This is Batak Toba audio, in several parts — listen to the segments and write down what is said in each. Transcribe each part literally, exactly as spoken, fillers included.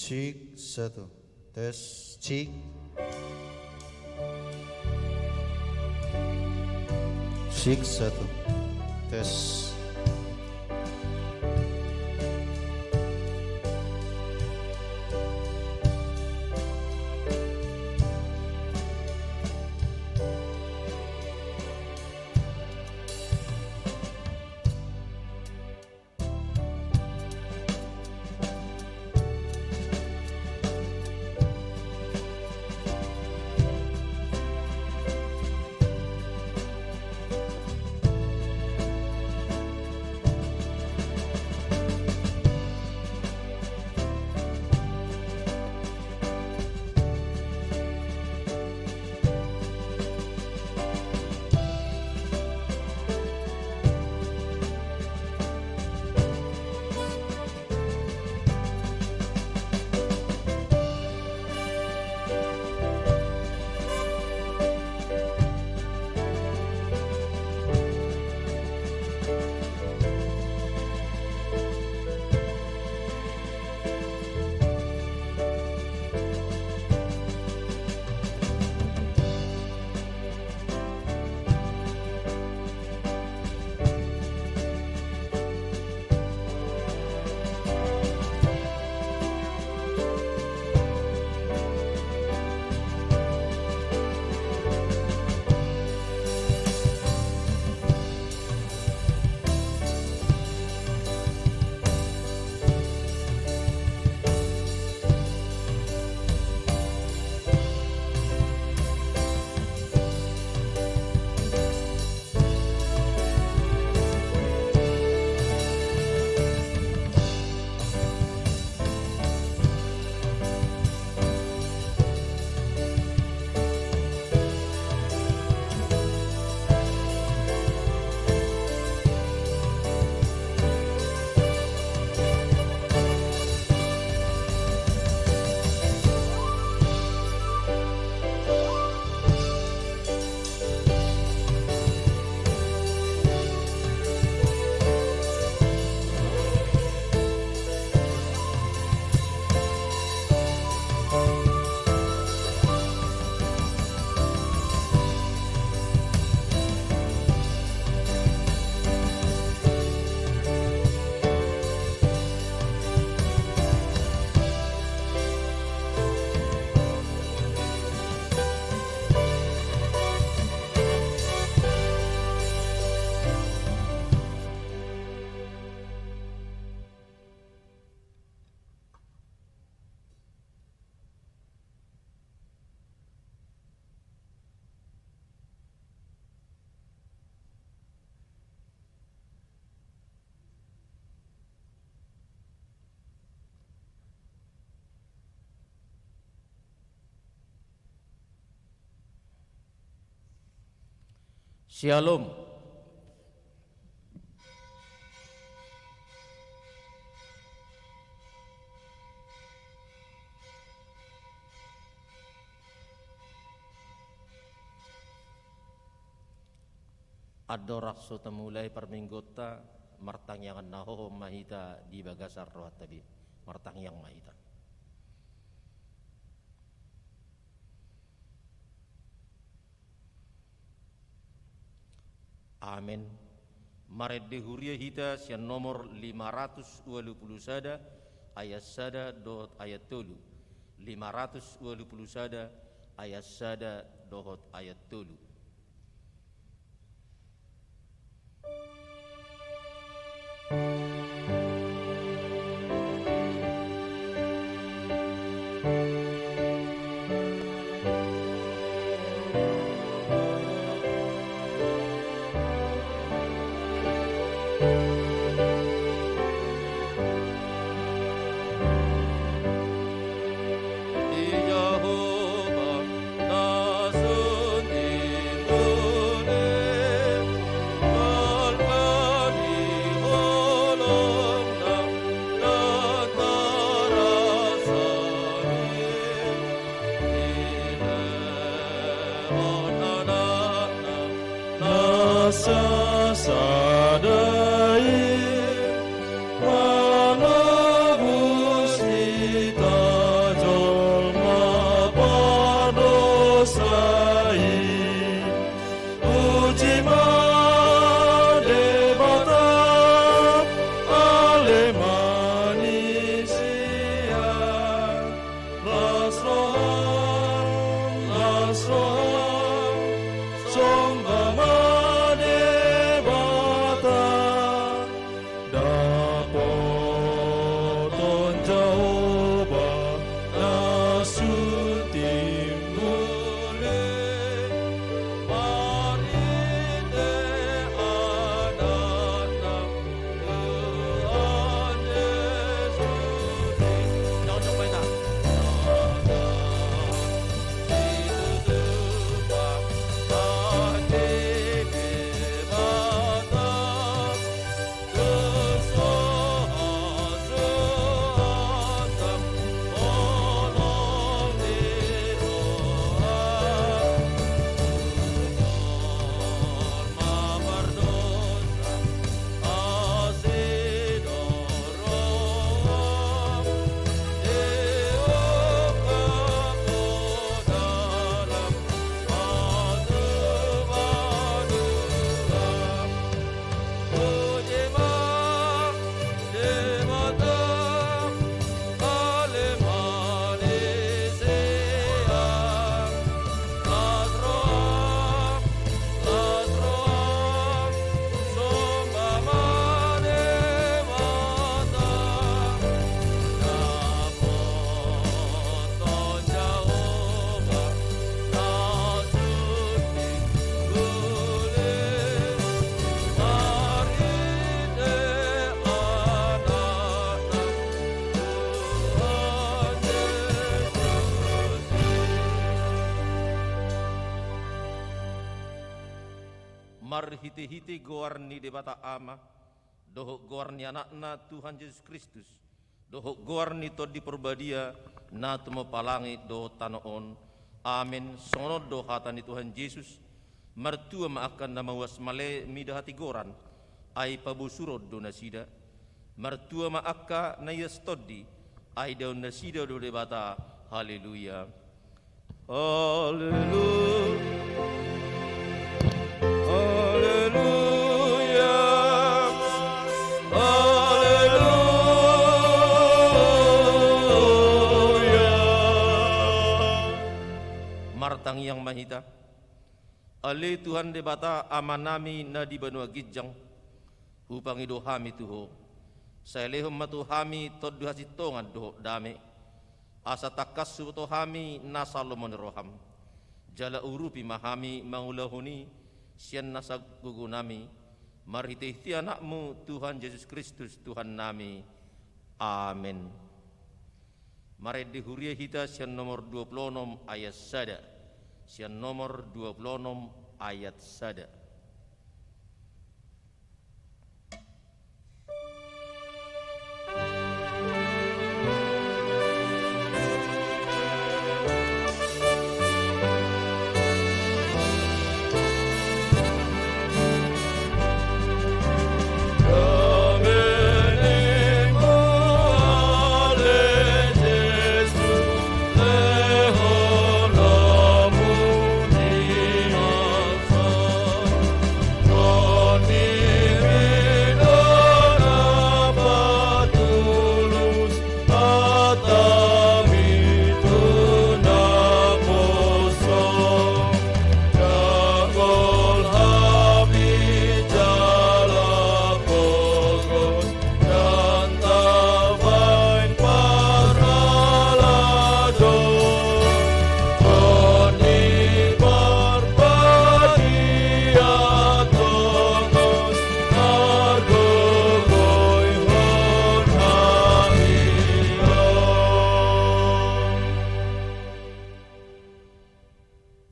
Cek, satu. Tes, cek. Cek, satu. Tes. Syalom. Andorang so tamulai parmingguonta, martangiangan na hohom ma hita di bagasan rohanta be. Martangiang ma hita. Amen. Marende huria hita sian nomor lima ratus ualu pulu sada, ayat sada dohot ayat tolu. Lima ratus ualu pulu sada, ayat sada dohot ayat tolu. Marhite-hite goar ni Debata Ama, dohot goar ni Anakna Tuhan Jesus Kristus, dohot goar ni Tondi Porbadia, na tumompa langit dohot tano on. Amen. Songon on do hata ni Tuhan Jesus: Martua ma angka na mauas male mida hatigoran, ai pabosuron do nasida. Martua ma angka na ias tondi, ai daon nasida do Debata. Haleluya. Haleluya. Haleluya. Haleluya. Martangiang ma hita. Ale Tuhan Debata Amanami na di banua ginjang, hupangido hami tu Ho. Sai lehon ma tu hami Tondi hasintongan dohot dame, asa tangkas huboto hami nasa lomo ni roham. Jala urupi ma hami mangulahon i sian nasa gogonami, marhite-hite Anakmu Tuhan Jesus Kristus Tuhannami. Amen. Marende huria hita sian nomor dua pulu onom ayat sada. Sian nomor dua pulu onom ayat sada.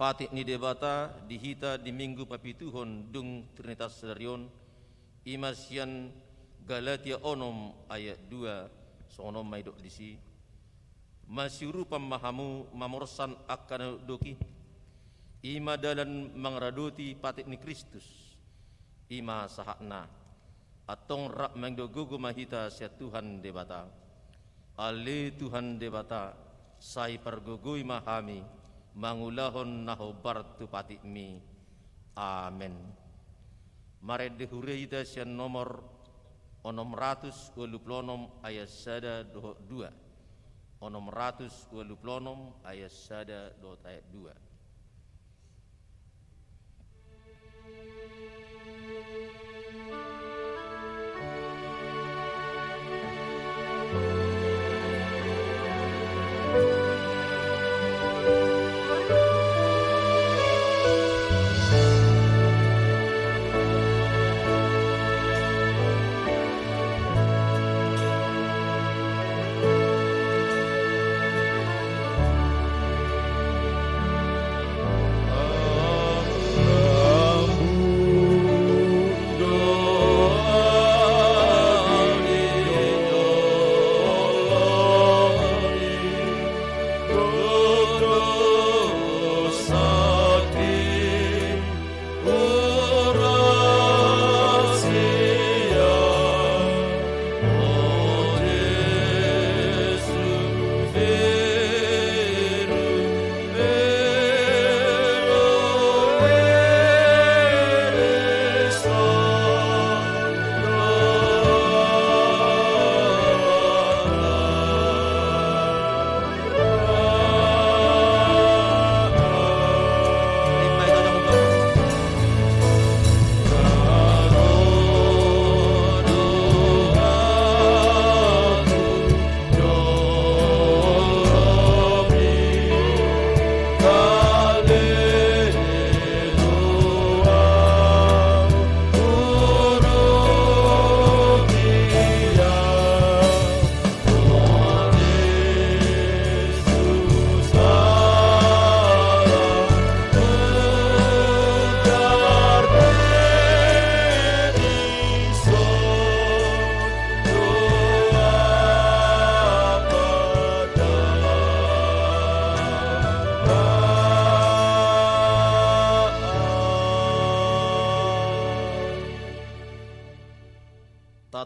Patik ni Debata di hita di Minggu Papituhon dung Trinitas sadari on, i ma sian Galatia onom ayat dua, songon on ma didok disi: Masiurupan ma hamu mamorsan angka na dokdok i, i ma dalan mangaradoti patik ni Kristus, i ma sahatna. Antong rap mangido gogo ma hita sian Tuhan Debata. Ale Tuhan Debata, sai pargogoi ma hami mangulahon na hombar tu patikmi. Amen. Marende huria hita sian nomor onom ratus ualu pulu onom ayat sada dohot dua. Onom ratus ualu pulu onom ayat sada dohot ayat dua.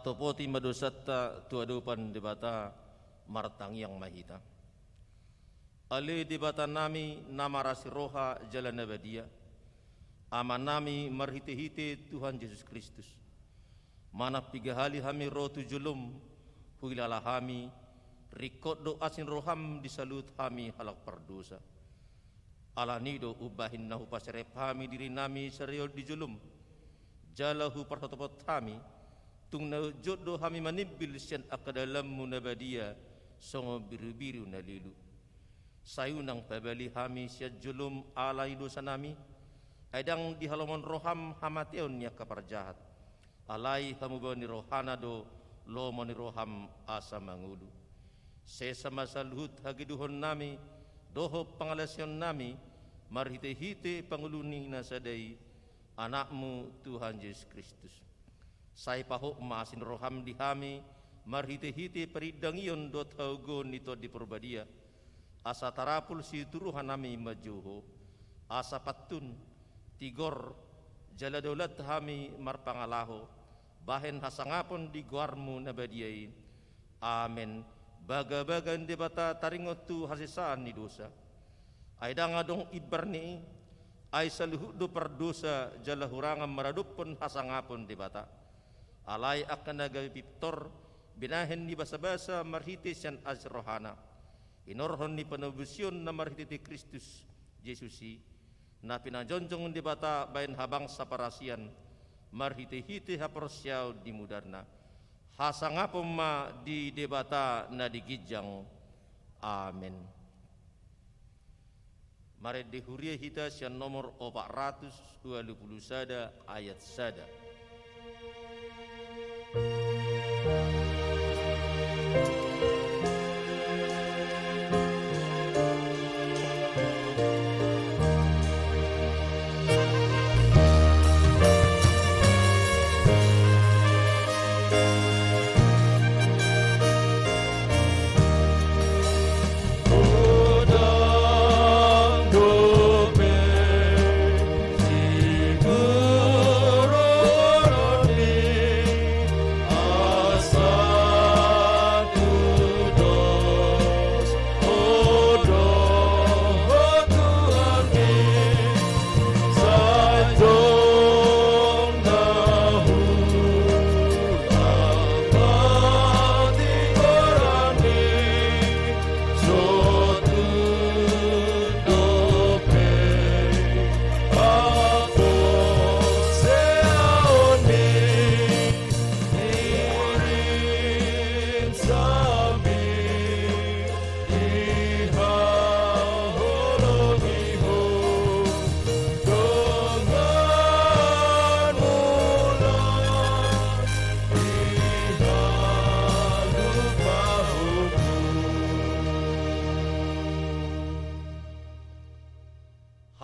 Topoti ma dosanta tu adopan Debata, martangiang ma hita. Ale Debata nami na marasi roha jala na badia, Ama nami marhite-hite Tuhan Jesus Kristus. Manang piga hali hami ro tu jolom, huilala hami, ringkot do asi ni roham di saluhut hami halak pardosa. Alani do umbahen na hupaserep hami diri nami sariol di jolom, jala huparhotopot hami, tung na jot do hami manimbil sian angka dalanmu na badia, songon birubiru na lilu. Sai unang pabali hami sian jolom ala ni dosa nami, ai ndang di halomoan roham hamateon ni angka parjahat. Alai hamubaon ni rohana do lomo ni roham asa mangolu. Sesa ma saluhut hagedukon nami, dohot pangalaosion nami, marhite-hite pangolu ni na sada i, Anakmu Tuhan Jesus Kristus. Sai pahot ma asi ni roham di hami, marhite-hite parindangion dohot hagogoon ni Tondi Parbadia, asa tarapul situruhon nami manjou ho, asa pantun, tigor, jala daulat hami marpangalaho, bahen hasangapon di goarmu na badia i. Amen. Bagabaga ni Debata taringot tu hasesaan ni dosa. Ai ndang adong imbar ni i, ai saluhut do pardosa jala hurangan maradophon hasangapon Debata. Alai angka na gabe pintor, binahen ni basabasa marhite sian asi ni rohana, hinorhon ni panobusion na marhite-hite Kristus Jesus i, na pinajongjong Debata bahen habangsa parasian, marhite-hite haporseaon di mudarna. Hasangapon ma di Debata na di ginjang. Amen. Marende huria hita sian nomor opat ratus ualu pulu sada ayat sada.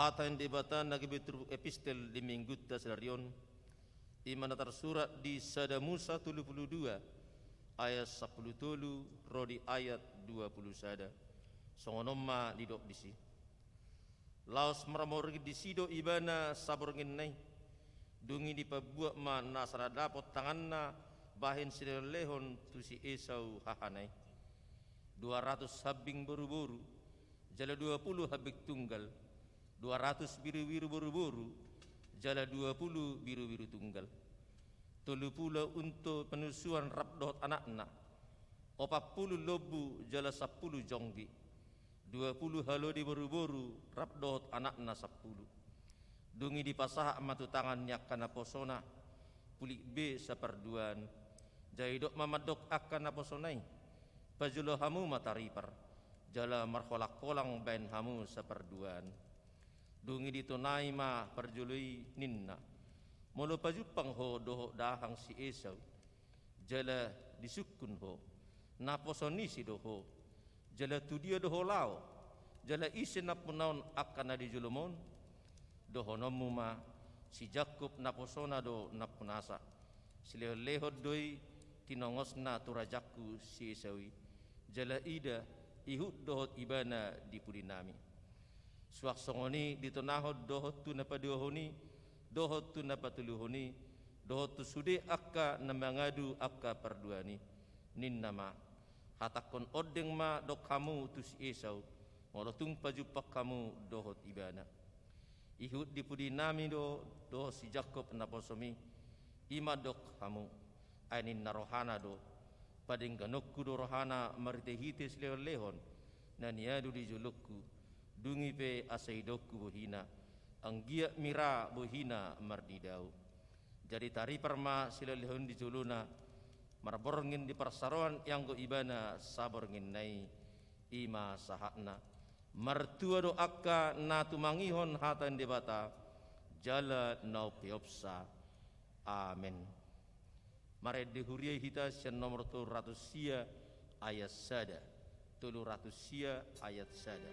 Hata ni Debata na gabe turpuk epistel di Minggunta sadari on, i ma na tarsurat di Sada Musa tolu pulu dua ayat sampulu tolu ro di ayat dua pulu sada. Songon on ma didok disi. Laos marmorgi disi do ibana sabornginna i. Dung i dipambuat ma nasa na dapot tanganna bahen silehonlehon tu si Esau hahana i. Dua ratus hambing boruboru, jala dua pulu hambing tunggal, dua ratus birubiru boruboru, jala dua pulu birubiru tunggal. Tolu pulu unta panusuan rap dohot anakna, opat pulu lombu jala sampulu jonggi, dua pulu halode boruboru rap dohot anakna sampulu. Dung i dipasahat ma tu tangan ni angka naposona, pulik be saparduaan. Jala didok ma mandok angka naposona i, pajolo hamu ma taripar, jala marholang-holang bahen hamu saparduaan. Dung i ditonai ma parjolo i ninna, molo pajumpang ho dohot dahahang si Esau, jala disungkun ho, naposo ni ise do ho, jala tu dia do ho laho, jala ise nampunaon angka na di jolom on? Dohononmu ma, si Jakkob naposona do nampunasa. Silehonlehon do i tinongosna tu rajangku si Esau i. Jala ida, ihut dohot ibana di pudinami. Suang songon i ditonahon dohot tu na paduahon i, dohot tu na patoluhon i, dohot tu sude angka na mangadu angka parduaan i, ninna ma: Hatangkon ondeng ma dok hamu tu si Esau, molo tung pajumpang hamu dohot ibana. Ihut di pudinami do dohot si Jakkob naposom i, i ma dok hamu. Ai ninna rohana do: Padengganonku do rohana marhitehite silehonlehon na niadu di jolongku, dung i pe asa idaonku bohina, anggiat mira bohina marnidau. Jadi taripar ma silehonlehon di jolona, marborngin di parsaroan ianggo ibana sabornginna i. I ma sahatna. Martua do angka na tumangihon hata ni Debata jala na umpeopsa. Amen. Marende huria i hita sian nomor tolu ratus sia ayat sada. Tolu ratus sia ayat sada.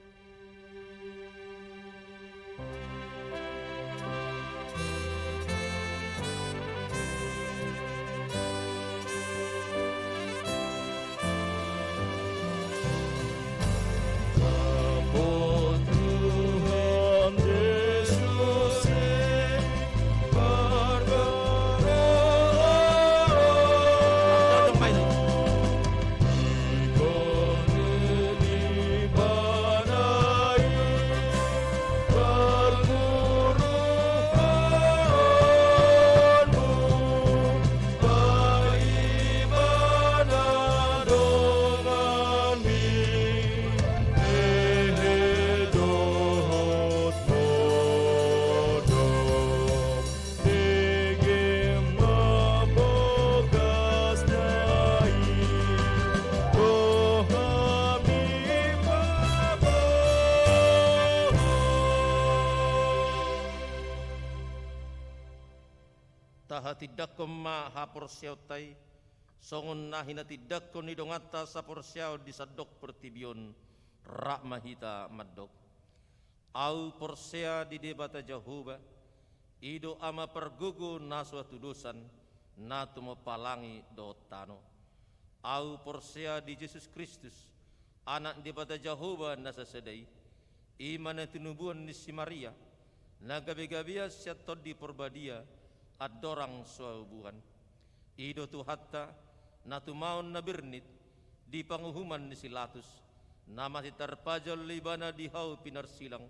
Tahatindangkon ma haporseaonta i, songon na hinatindangkon ni donganta saporseaon di sandok portibi on, rap ma hita mandok. Ahu porsea di Debata Jahowa, i do Ama pargogo na so hatudosan, na tumompa langit dohot tano. Ahu porsea di Jesus Kristus, Anak ni Debata Jahowa na sasada i, i ma na tinubuan ni si Maria, na gabegabean sian Tondi Porbadia, andorang so haubuan. I do Tuhanta, na tumaon na bernit, di panguhuman ni si Latus, na mate tarpajal ibana di hau pinarsilang,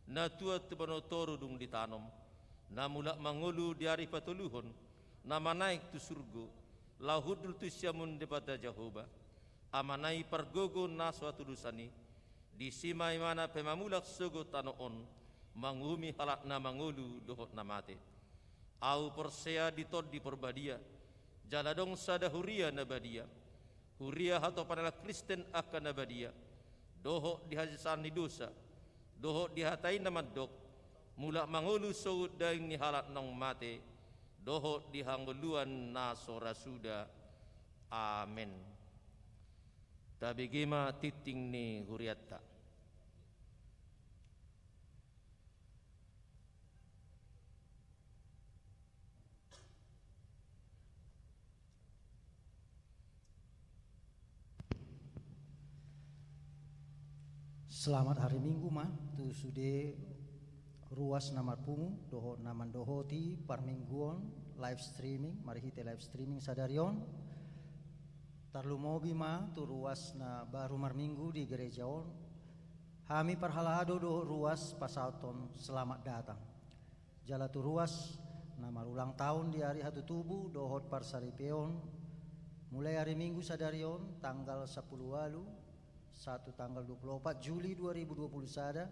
na tuat tu banua toru dung ditanom, na mulak mangolu di ari patoluhon, na manaek tu surgo, laho hundul tu siamun Debata Jahowa, Amana i pargogo na so hatudosan i, disi ma ibana pe mamulak sogot tano on, manguhumi halak na mangolu dohot na mate. Ahu porsea di Tondi Porbadia, jala adong sada huria na badia, huria hatopan halak Kristen angka na badia, dohot di hasesaan ni dosa, dohot di hata i na mandok, mulak mangolu sogot daging ni halak naung mate, dohot di hangoluan na so ra suda. Amen. Tabege ma tingting ni hurianta. Selamat hari Minggu ma tu sude ruas na marpungu dohot na mandohoti parmingguon live streaming, marhite live streaming sadari on. Tarlumobi ma tu ruas na baru marminggu di gereja on. Hami parhalado dohot ruas pasahathon selamat datang. Jala tu ruas na marulang tahun di ari hatutubu dohot parsaripeon, mulai ari Minggu sadari on tanggal sampulu ualu, sahat tu tanggal dua pulu opat Juli dua ribu dua pulu sada,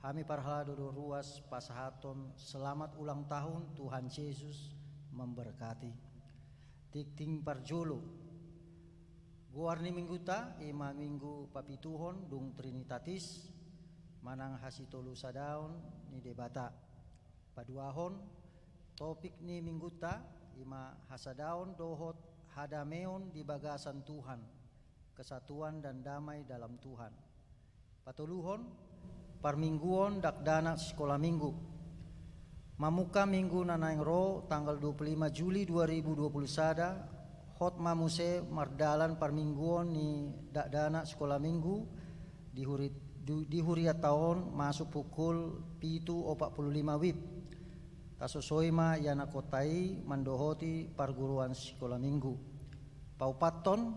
hami parhalado do ruas pasahathon selamat ulang tahun, Tuhan Yesus memberkati. Tingting parjolo. Goar ni mingguta i ma Minggu papituhon dung Trinitatis, manang hasitolusadaon ni Debata. Paduahon, topik ni mingguta i ma hasadaon dohot hadameon di bagasan Tuhan, kesatuan dan damai dalam Tuhan. Patoluhon, parmingguon dakdanak sikola minggu. Mamungka minggu na naeng ro tanggal dua pulu lima Juli dua ribu dua pulu sada, hot ma muse mardalan parmingguon ni dakdanak sikola minggu di huri-, du-, di hurianta on masuk pukul pitu opat pulu lima wib. Tasosoi ma ianakhonta i mandohoti parguruan sikola minggu. Paupathon,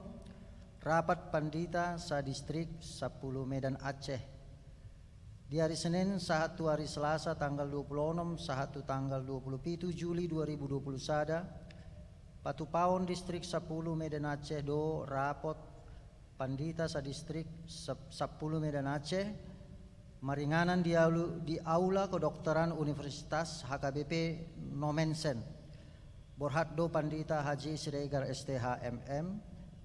rapat pandita sadistrik sampulu Medan Aceh. Di ari Senin sahat tu ari Selasa tanggal dua pulu onom sahat tu tanggal dua pulu pitu Juli dua ribu dua pulu sada, patupaon distrik sampulu Medan Aceh do rapot pandita sadistrik sap-, sampulu Medan Aceh, maringanan di aulu-, di Aula Kedokteran Universitas H K B P Nommensen. Borhat do Pandita Haji Siregar S T H M M,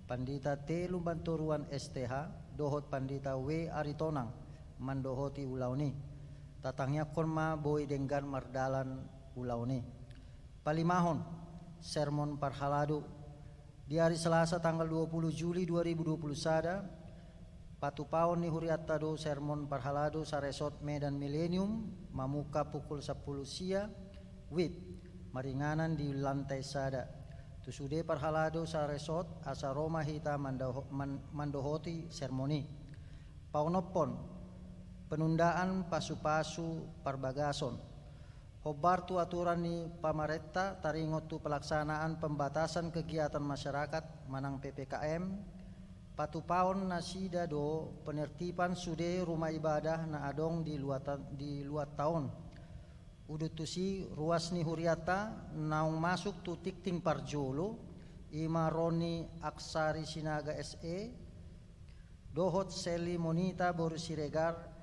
Pandita T Lumbantoruan S T H, dohot Pandita W Aritonang mandohoti ulaon i. Tatangiangkon ma boi denggan mardalan ulaon i. Palimahon, sermon parhalado. Di ari Selasa tanggal dua pulu Juli dua ribu dua puluh sada, patupaon ni hurianta do sermon parhalado saresort Medan Milenium, mamungka pukul sampulu sia, wib, maringanan di lantai sada. Tu sude parhalado saresort, asa ro ma hita mandaho-, man-, mandohoti sermon i. Paonomhon, penundaan pasupasu parbagason. Hombar tu aturan ni pamarenta taringot tu pelaksanaan pembatasan kegiatan masyarakat manang P P K M, patupaon nasida do penertiban sude rumah ibadah na adong di luata-, di luatta on. Udut tusi, ruas ni hurianta naung masuk tu tingting parjolo, i ma ro ni Aksari Sinaga S E, dohot Seli Monita boru Siregar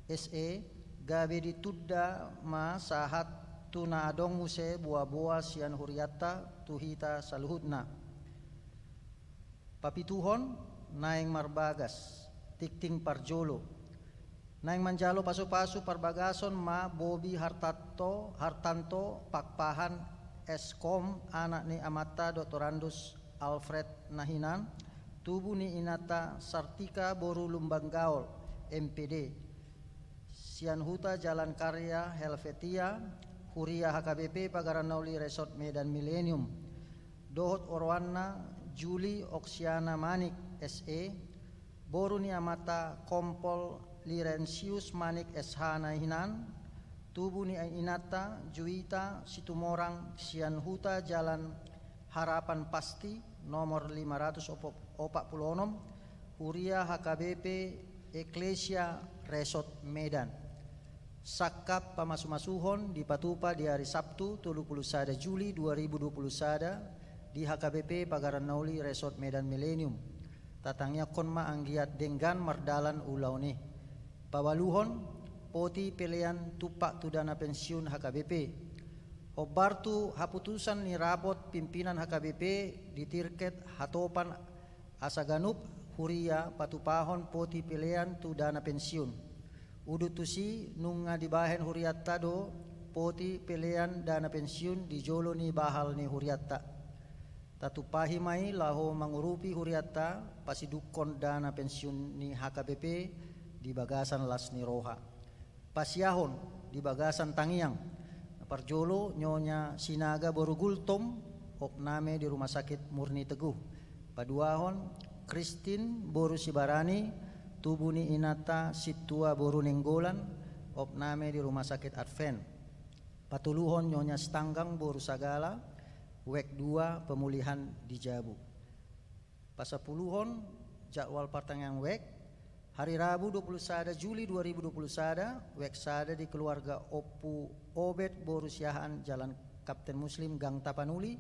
S E, gabe ditunda ma sahat tu na adong muse boaboa sian hurianta tu hita saluhutna. Papituhon, naeng marbagas, tingting parjolo. Naeng manjalo pasupasu parbagason ma Bobi Hartanto, Hartanto, Pakpahan, S Kom, anak ni amanta Doktorandus Alfred Nahinan, tubu ni inanta Sartika boru Lumbangaol, M P D, sian Huta Jalan Karya Helvetia, Huria H K B P Pagaran Nauli Resort Medan Milenium, dohot oroanna Juli Oksiana Manik S E, boru ni amanta Kompol Lirentius Manik S H Nahinan, tubu ni inanta Juita Situmorang sian Huta Jalan Harapan Pasti, nomor lima ratus opat pulu onom, Huria H K B P Eklesia Resort Medan. Sangkap pamasumasuhon dipatupa di ari Sabtu tolu pulu sada Juli dua ribu dua pulu sada di H K B P Pagaran Nauli Resort Medan Milenium. Tatangiangkon ma anggiat denggan mardalan ulaon i. Paualuhon, poti pelean tumpak tu dana pensiun H K B P. Hombar tu haputusan ni rapot pimpinan H K B P di tingkat hatopan asa ganup huria patupahon poti pelean tu dana pensiun. Udut tusi, nunga dibahen hurianta do poti pelean dana pensiun di jolo ni bahal ni hurianta. Tatumpahi ma i laho mangurupi hurianta pasidungkon dana pensiun ni H K B P di bagasan las ni roha. Pasiahon di bagasan tangiang. Na parjolo, Nyonya Sinaga boru Gultom, opname di Rumah Sakit Murni Teguh. Paduahon, Kristin boru Sibarani, tubu ni inanta Sintua boru Nainggolan, opname di Rumah Sakit Advent. Patoluhon, Nyonya Sitanggang boru Sagala, wek dua, pemulihan di jabu. Pasampuluhon, jadwal partangiangan wek. Hari Rabu dua pulu sada Juli dua ribu dua pulu sada, wek sada di keluarga Ompu Obed boru Siahaan, Jalan Kapten Muslim, Gang Tapanuli.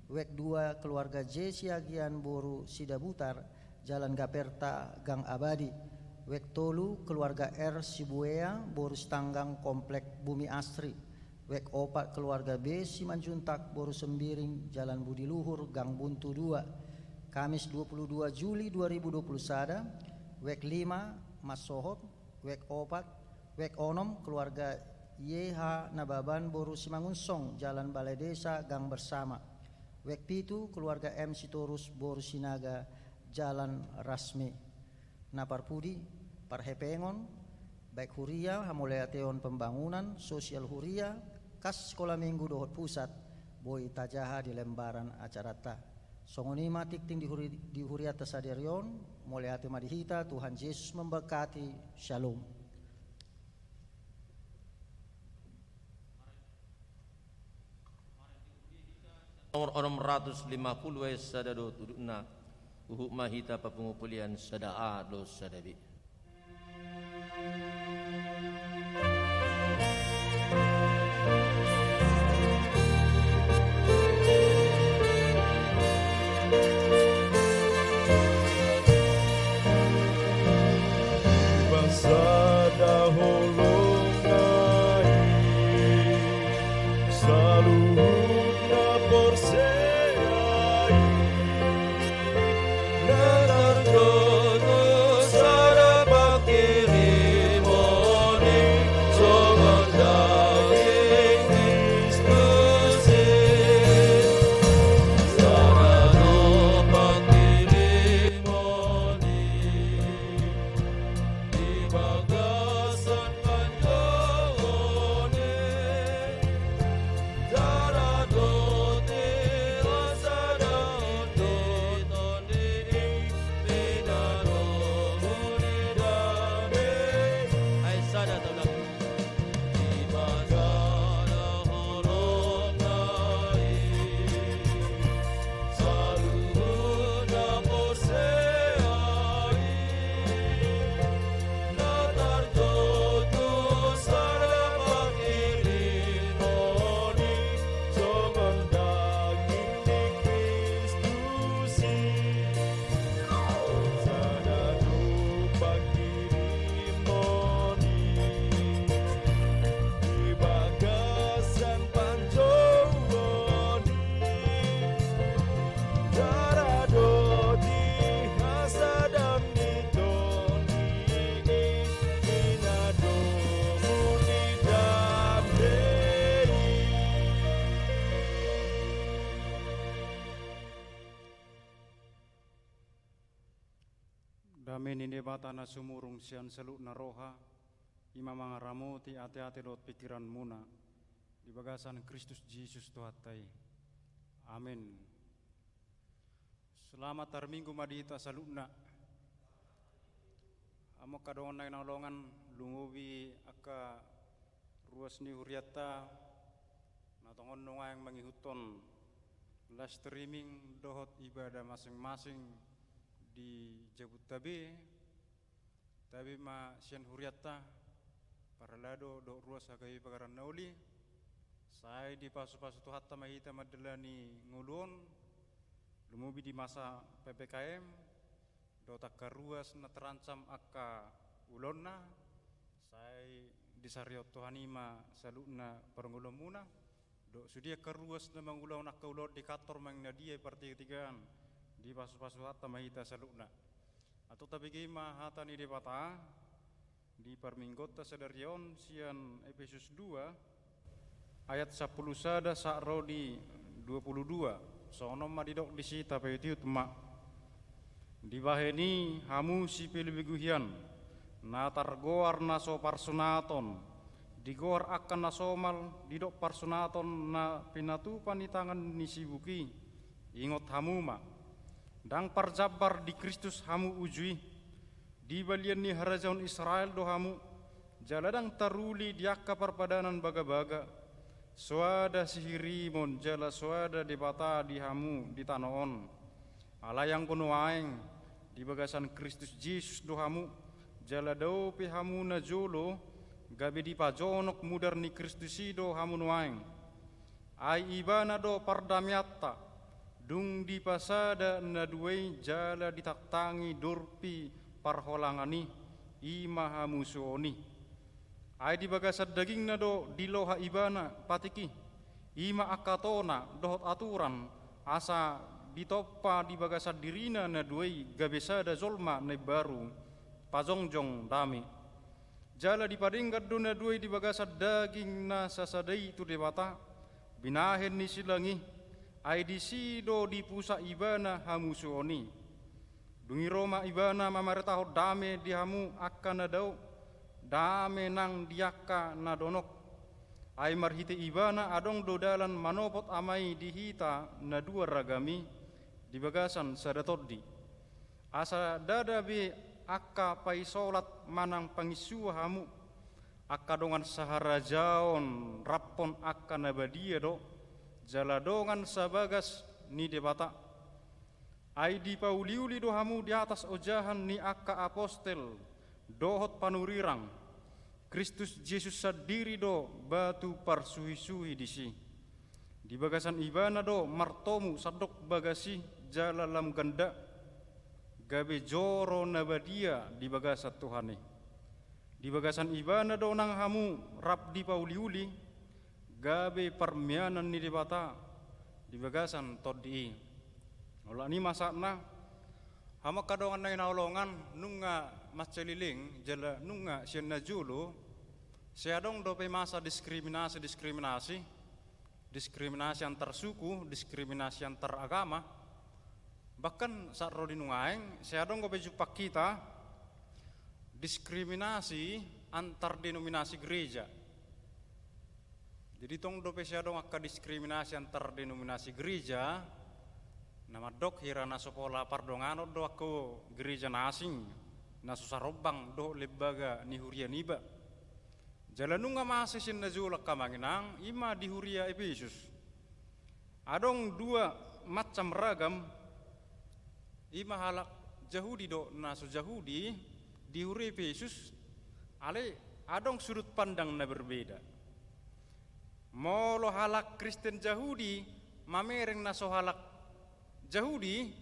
Wek dua, keluarga J Siagian boru Sidabutar, Jalan Gaperta, Gang Abadi. Wek tolu, keluarga R Sibuea boru Sitanggang, Komplek Bumi Asri. Wek opat, keluarga B Simanjuntak boru Sembiring, Jalan Budi Luhur, Gang Buntu dua. Kamis dua pulu dua Juli dua ribu dua pulu sada. Wek lima, Massohot. Wek opat, wek onom, keluarga Y H Nababan boru Simangunsong, Jalan Balai Desa, Gang Bersama. Wek pitu, keluarga M Sitorus boru Sinaga, Jalan Rasmi. Na parpudi, parhepengon, baik huria, hamauliateon pembangunan, sosial huria, kas sikola minggu dohot pusat, boi tajaha di lembaran acaranta. Songon i ma tingting di huri-, di hurianta sadari on. Mauliate ma di hita, Tuhan Jesus memberkati. Shalom. Nomor onom ratus lima pulu ayat sada dohot udutna. Huhut ma hita papungu polihon sada A dohot sada B. Bangsa da holong na i, saluhut na porsea i, na tarjou tu sada panghirimon i, songon daging Kristus i. Sada do panghirimon i, di bagasan panjouon i. Na tarjou tu sada panghirimon i, songon daging ni Kristus i. Sada do panghirimon i, di bagasan panjouon i. Sada do di hasadaan ni Tondi i, i na domu ni dame i. Dame ni Debata na sumurung sian saluhutna roha, i ma mangaramoti ateate dohot pingkiranmuna di bagasan Kristus Jesus Tuhanta i. Amen. Selamat hari Minggu ma di hita saluhutna. Hamu angka dongan na hinaholongan, lumobi angka ruas ni hurianta na tongon nuaeng mangihuthon live streaming dohot ibadah masing-masing di jabunta be. Tabe ma sian hurianta, parhalado dohot ruas hagabe pagaran na uli. Sai dipasupasu Tuhanta ma hita mandalani ngolu on, lumobi di masa P P K M, dohot angka ruas na terancam angka ulaonna. Sai disarihon Tuhan i ma saluhutna parngoluonmuna. Dohot sude angka ruas na mangulahon angka ulaon di kantor manang na dia i partigatigaan, dipasupasu Tuhanta ma hita saluhutna. Antong tabege ma hata ni Debata di parmingguonta sadari on sian Epesus dua ayat sampulu sada sahat ro di dua pulu dua. Songon on ma didok disi, tapaihutihut ma. Dibahen i hamu sipelebegu hian, na targoar na so parsunaton, digoar angka na somal, didok parsunaton na pinatupa ni tangan ni sibuk i. Ingot hamu ma, ndang parjambar di Kristus hamu uju i. Di balian ni harajaon Israel do hamu, jala ndang taruli di angka parpadanan bagabaga. Soada sihirimon jala soada Debata di hamu di tano on. Alai anggo nuaeng, di bagasan Kristus Jesus do hamu, jala dao pe hamu najolo, gabe dipajonok mudar ni Kristus i do hamu nuaeng. Ai Ibana do pardameanta, dung dipasada na dua i jala ditangtangi dorpi parholangan i, i ma hamusuon i. Ai di bagasan dagingna do diloha Ibana patik i, i ma angka tona dohot aturan, asa ditompa di bagasan dirina na dua i gabe sada jolma na imbaru, pajongjong dame. Jala dipadenggan do na dua i di bagasan daging na sasada i tu Debata, binahen ni silang i, ai disi do dipusak Ibana hamusuon i. Dung i ro ma Ibana mamaritahon dame di hamu angka na dao, dame nang di angka na donok. Ai marhite Ibana adong do dalan manopot Ama i di hita na dua ragam i di bagasan sada tondi. Asa ndada be angka paisolat manang panginsua hamu, angka dongan saharajaon raphon angka na badia do, jala dongan sabagas ni Debata. Ai dipauliuli do hamu di atas ojahan ni angka apostel dohot panurirang, Kristus Jesus sandiri do batu parsuhisuhi disi. Di bagasan Ibana do martomu sandok bagas i jala lam ganda, gabe joro na badia di bagasan Tuhan i. Di bagasan Ibana do nang hamu rap dipauliuli, gabe parmianan ni Debata di bagasan Tondi i. Olat ni i ma sahatna, hamu angka dongan na hinaholongan, nunga mansai leleng jala nunga sian na jolo, sai adong dope masa diskriminasi-diskriminasi, diskriminasi antar suku, diskriminasi antar agama. Bahkan sahat ro di nuaeng, sai adong dope jumpang hita diskriminasi antar denominasi gereja. Jadi tong dope sai adong angka diskriminasi antar denominasi gereja, na mandok hira na so pola pardonganon do angka gereja na asing, na so sarombang dohot lembaga ni huria niba. Jala nunga masa sian na jolo angka amang inang, i ma di huria Epesus. Adong dua macam ragam, i ma halak Jahudi dohot na so Jahudi di huria Epesus, alai adong sudut pandang na berbeda. Molo halak Kristen Jahudi mamereng na so halak Jahudi,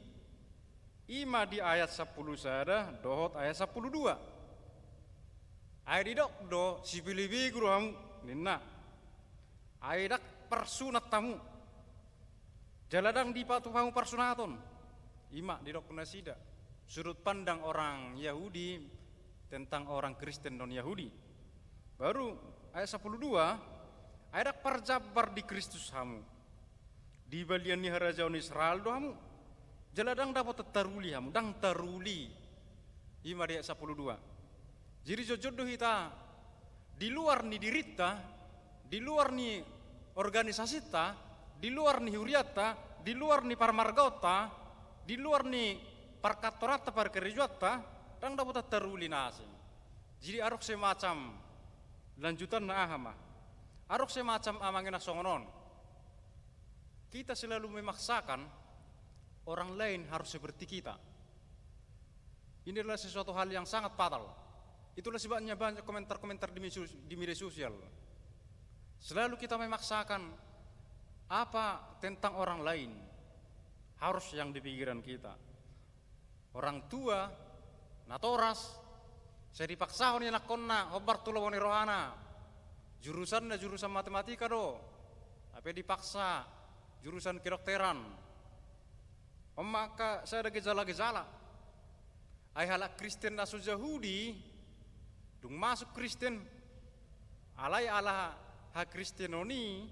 i ma di ayat sampulu sada dohot ayat sampulu dua. Ai didok do, sipelebegu do hamu, ninna. Ai ndang parsunat hamu. Jala ndang dipatupa hamu parsunaton. I ma didok nasida. Sudut pandang orang Yahudi tentang orang Kristen non-Yahudi. Baru ayat sampulu dua, ai ndang parjambar di Kristus hamu. Di balian ni harajaon Israel do hamu. Jala ndang dapotan taruli hamu, ndang taruli. I ma di ayat sampulu dua. Jadi jotjot do hita di luar ni dirinta, di luar ni organisasinta, di luar ni hurianta, di luar ni parmargaonta, di luar ni parkantoranta, parkarejoanta, ndang dapotan taruli na asing. Jadi adong semacam lanjutanna aha ma? Adong semacam amang inang songon on. Kita selalu memaksakan orang lain harus seperti kita. Ini adalah sesuatu hal yang sangat fatal. Itulah sebabnya banyak komentar-komentar di media sos-, di media sosial. Selalu kita memaksakan apa tentang orang lain harus yang di pikiran kita. Orang tua, natoras, sai dipaksahon ianakhonna hombar tu lomo ni rohana. Jurusanna jurusan matematika do, hape dipaksa jurusan kedokteran. On ma angka sada gejala-gejala. Ai halak Kristen na so Jahudi, dung masuk Kristen, alai ala hakristenon i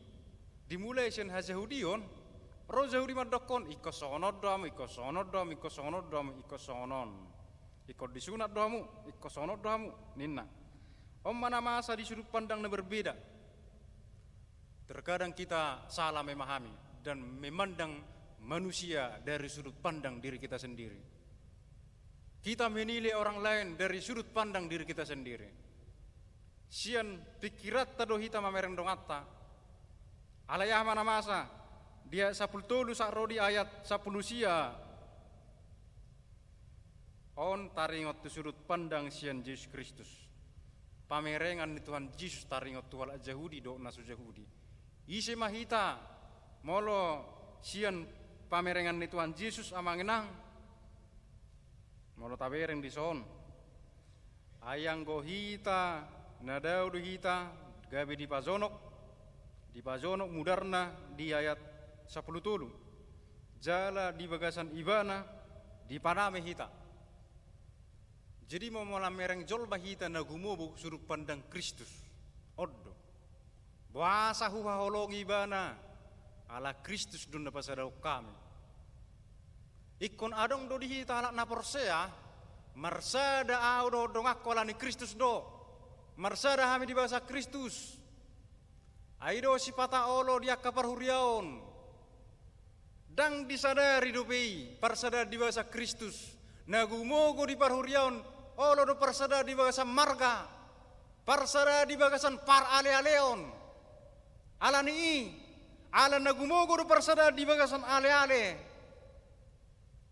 dimulai sian hajahudion, ro Jahudi mandokkon, ingkon songon on do hamu, ingkon songon on do hamu, ingkon songon on do hamu, ingkon songon on. Ingkon disunat do hamu, ingkon songon on do hamu, ninna. On ma na masa di sudut pandang na berbeda. Terkadang kita salah memahami dan memandang manusia dari sudut pandang diri kita sendiri. Kita menilai orang lain dari sudut pandang diri kita sendiri. Sian pikiranta do hita mamereng donganta. Alai aha ma na masa, di ayat sampulu tolu sahat ro di ayat sampulu sia. On taringot tu sudut pandang sian Jesus Kristus. Pamerengan ni Tuhan Jesus taringot tu halak Jahudi dohot na so Jahudi. Ise ma hita molo sian pamerengan ni Tuhan Jesus amang inang? Molo tabereng dison. Ai anggo hita, na dao do hita gabe dipajonok, dipajonok mudarna di ayat sampulu tolu. Jala di bagasan Ibana dipaname hita. Jadi molo mamereng jolma hita na gumogo sudut pandang Kristus, on do. Boasa huhaholongi Ibana? Ala Kristus do na pasadahon hami. Ingkon adong do di hita halak na porsea, marsada ahu dohot donganku ala ni Kristus do. Marsada hami di bagasan Kristus. Ai do sipata olo di angka parhuriaon. Ndang disadari dope i parsadaan di bagasan Kristus. Na gumogo di parhuriaon, olo do parsadaan di bagasan marga. Parsadaan di bagasan paralealeon. Ala ni i, Ala na gumogo do parsadaan di bagasan aleale.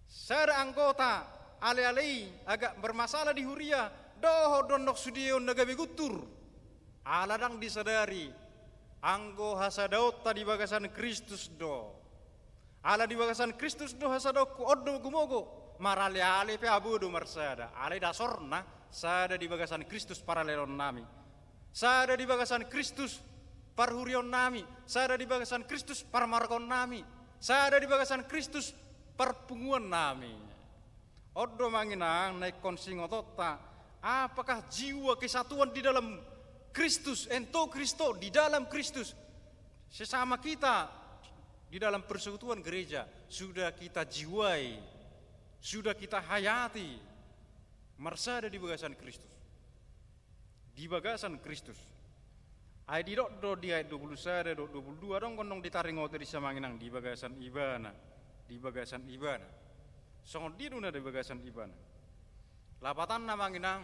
Sada anggota aleale i agak bermasalah di huria, dohot do annon sude on na gabe guntur. Ala ndang disadari, anggo hasadaonta di bagasan Kristus do. Ala di bagasan Kristus do hasadaonku, on do gumogo. Maraleale pe abo do marsada. Alai dasorna, sada di bagasan Kristus paralealennami. Sada di bagasan Kristus parhuriaonnami. Sada di bagasan Kristus parmargaonnami. Sada di bagasan Kristus parpunguannami. On do amang inang na ingkon siingotonta, apakah jiwa kesatuan di dalam Kristus, en to Christo, di dalam Kristus, sesama kita di dalam persekutuan gereja, sudah kita jiwai, sudah kita hayati, marsada di bagasan Kristus. Di bagasan Kristus. Ai didok do di ayat dua puluh sada dohot dua puluh dua, adong do annon ditaringoti disi amang inang, di bagasan Ibana, di bagasan Ibana. Songon dia do na di bagasan Ibana. Lapatanna amang inang,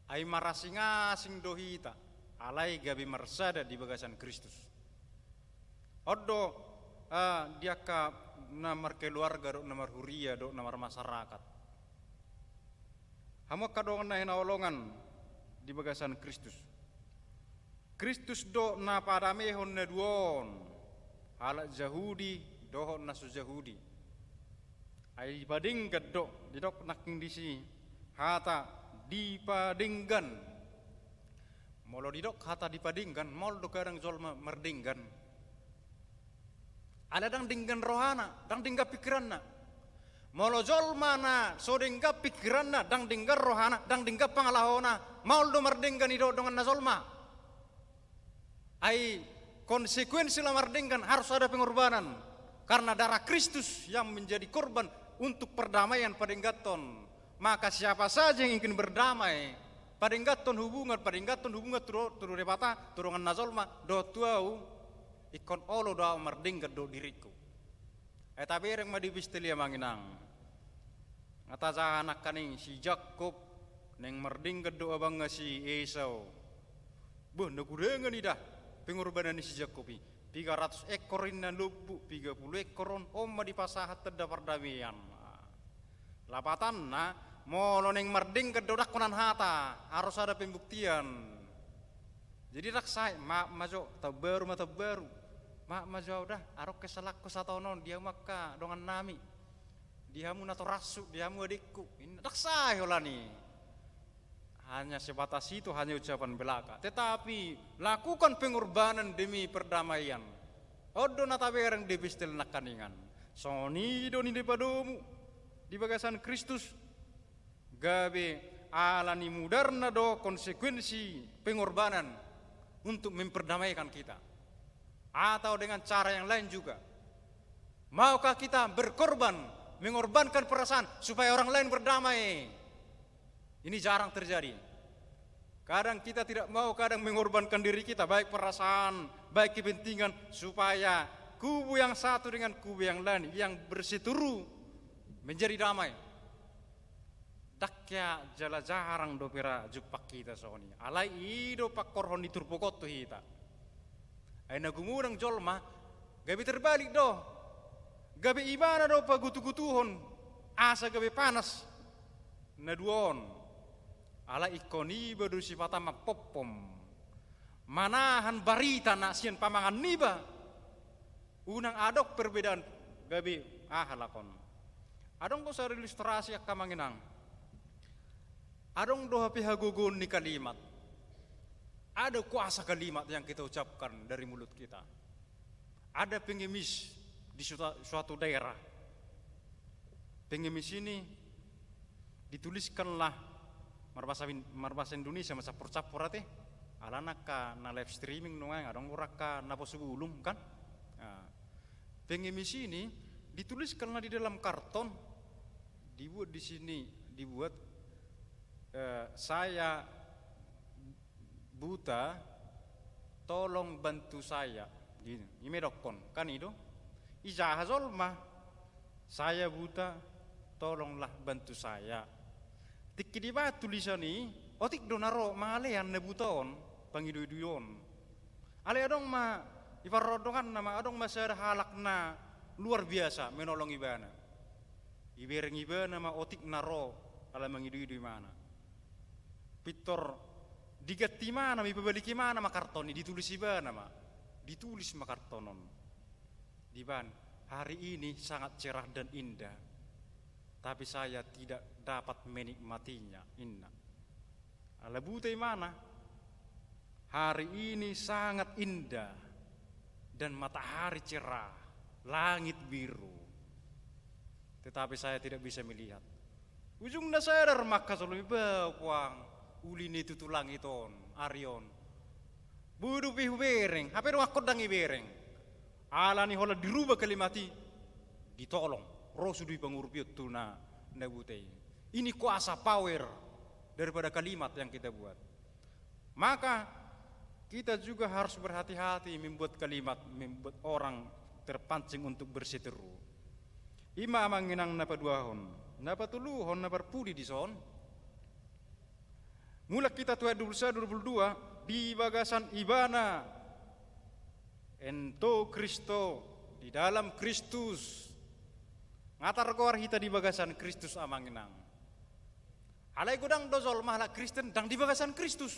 ai marasing-asing do hita, alai gabe marsada di bagasan Kristus. On do, eh, di angka na markeluarga dohot na marhuria dohot na marmasyarakat. Hamu angka dongan na hinaholongan di bagasan Kristus. Kristus do na padamehon na dua on, halak Jahudi dohot na so Jahudi. Ai dipadenggan do, didok nangkin disi hata dipadenggan. Molo didok hata dipadenggan, maol do kadang jolma mardenggan. Ala ndang denggan rohana, ndang denggan pikiranna. Molo jolma na so denggan pikiranna, ndang denggan rohana, ndang denggan pangalahona, maol do mardenggan i dohot donganna jolma. Ai konsekuensi laho mardenggan harus ada pengorbanan. Karena darah Kristus yang menjadi korban untuk perdamaian padengganhon. Maka siapa saja yang ingin berdamai, padengganhon hubungan, padengganhon hubungan tu, tu Debata, tu donganna jolma, dohot tu ahu, ingkon olo do ahu mardenggan dohot diringku. Ai tabereng ma di epistel i amang inang. Nga tajaha nangkaning si Jakkob, naeng mardenggan do abangna si Esau. Boh, na gurengan i da pengorbanan ni si Jakkob i. Piga ratus ekor inna lombu, piga pulu ekor on, on ma dipasahat tanda pardamaian. Lapatanna, molo naeng mardenggan do, ndang holan hata, harus ada pembuktian. Jadi ndang sae, maaf ma jo, taon baru ma taon baru. Maaf ma jo ahu da, adong kesalahonku sataon on, di hamu angka dongannami. Di hamu natorashu, di hamu adingku. Inna, ndang sae holan i. Hanya sebatas itu, hanya ucapan belaka. Tetapi lakukan pengorbanan demi perdamaian. On do na tabereng di epistel nangkaningan. Songon i do na dipadomu di bagasan Kristus. Gabe ala ni mudarna do konsekuensi pengorbanan untuk memperdamaikan kita. Atau dengan cara yang lain juga. Maukah kita berkorban, mengorbankan perasaan supaya orang lain berdamai? Ini jarang terjadi. Kadang kita tidak mau, kadang mengorbankan diri kita, baik perasaan, baik kepentingan, supaya kubu yang satu dengan kubu yang lain, yang berseteru, menjadi damai. Ndang hea jala jarang dope ra jumpang hita songon i. Alai i do pangkorhon ni turpuk on tu hita. Ai na gumodang jolma, gabe terbalik do. Gabe ibana do pagutugutuhon, asa gabe panas na dua on. Alai ingkon iba do sipata mampompom, manahan barita na sian pamangan niba. Unang adong perbedaan gabe aha lakon. Adong do sada ilustrasi angka amang inang. Adong do hape hagogoon ni kalimat. Ada kuasa kalimat yang kita ucapkan dari mulut kita. Ada pengemis di suatu, suatu daerah. Pengemis ini dituliskanlah marbahasa, marbahasa Indonesia ma campur-campur ate. Alana angka na live streaming nuaeng, adong do angka na poso bulung kan. Nah, pengemis ini dituliskanlah di dalam karton, dibuat di sini, dibuat, eh, saya buta, tolong bantu saya. Gitu. I ma didokkon, kan i do. Dijaha jolma, saya buta, tolonglah bantu saya. Tingki dibaen tulisan i, otik do na ro mangalean na buta on, pangidoidoion. Alai adong ma Di parrondonganna ma adong ma sada halak na luar biasa menolong ibana. Ibereng ibana ma otik na ro ala mangido-ido imana. Pintor diganti imana ma, ipabalik imana ma karton i, ditulis ibana ma. Ditulis ma karton on. Dibaen, "Hari ini sangat cerah dan indah, tapi saya tidak dapat menikmatinya," ninna. Ala buta imana, "Hari ini sangat indah dan matahari cerah, langit biru. Tetapi saya tidak bisa melihat." Ujungna sadar ma angka solu i, "Bah, puang, uli ni tutu langit on, ari on. Boi dope hubereng, hape dongankon ndang ibereng." Ala ni holan dirubah kalimat i, ditolong, ro sude pangurupion tu na, na buta i. Ini kuasa, power daripada kalimat yang kita buat. Maka kita juga harus berhati-hati membuat kalimat, membuat orang terpancing untuk berseteru. I ma amang inang na paduahon. Na patoluhon, na parpudi dison. Mulak hita tu ayat dua puluh satu, dua puluh dua, di bagasan ibana, ento Kristo, di dalam Kristus. Nga targoar hita di bagasan Kristus, amang inang. Alai godang do jolma halak Kristen ndang di bagasan Kristus.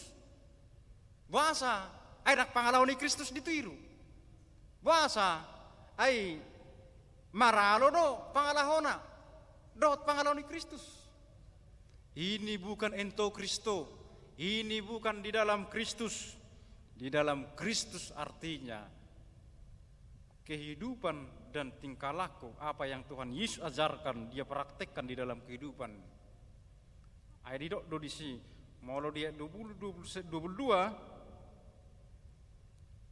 Boasa? Ai ndang pangalaho ni Kristus ditiru. Boasa? Ai maralo do pangalahona dohot pangalaho ni Kristus. Ini bukan ento Kristo, ini bukan di dalam Kristus. Di dalam Kristus artinya kehidupan dan tingkah laku apa yang Tuhan Yesus ajarkan, Dia praktekkan di dalam kehidupan. Ai didok do disi, molo di ayat dua puluh, dua puluh se-, dua puluh dua,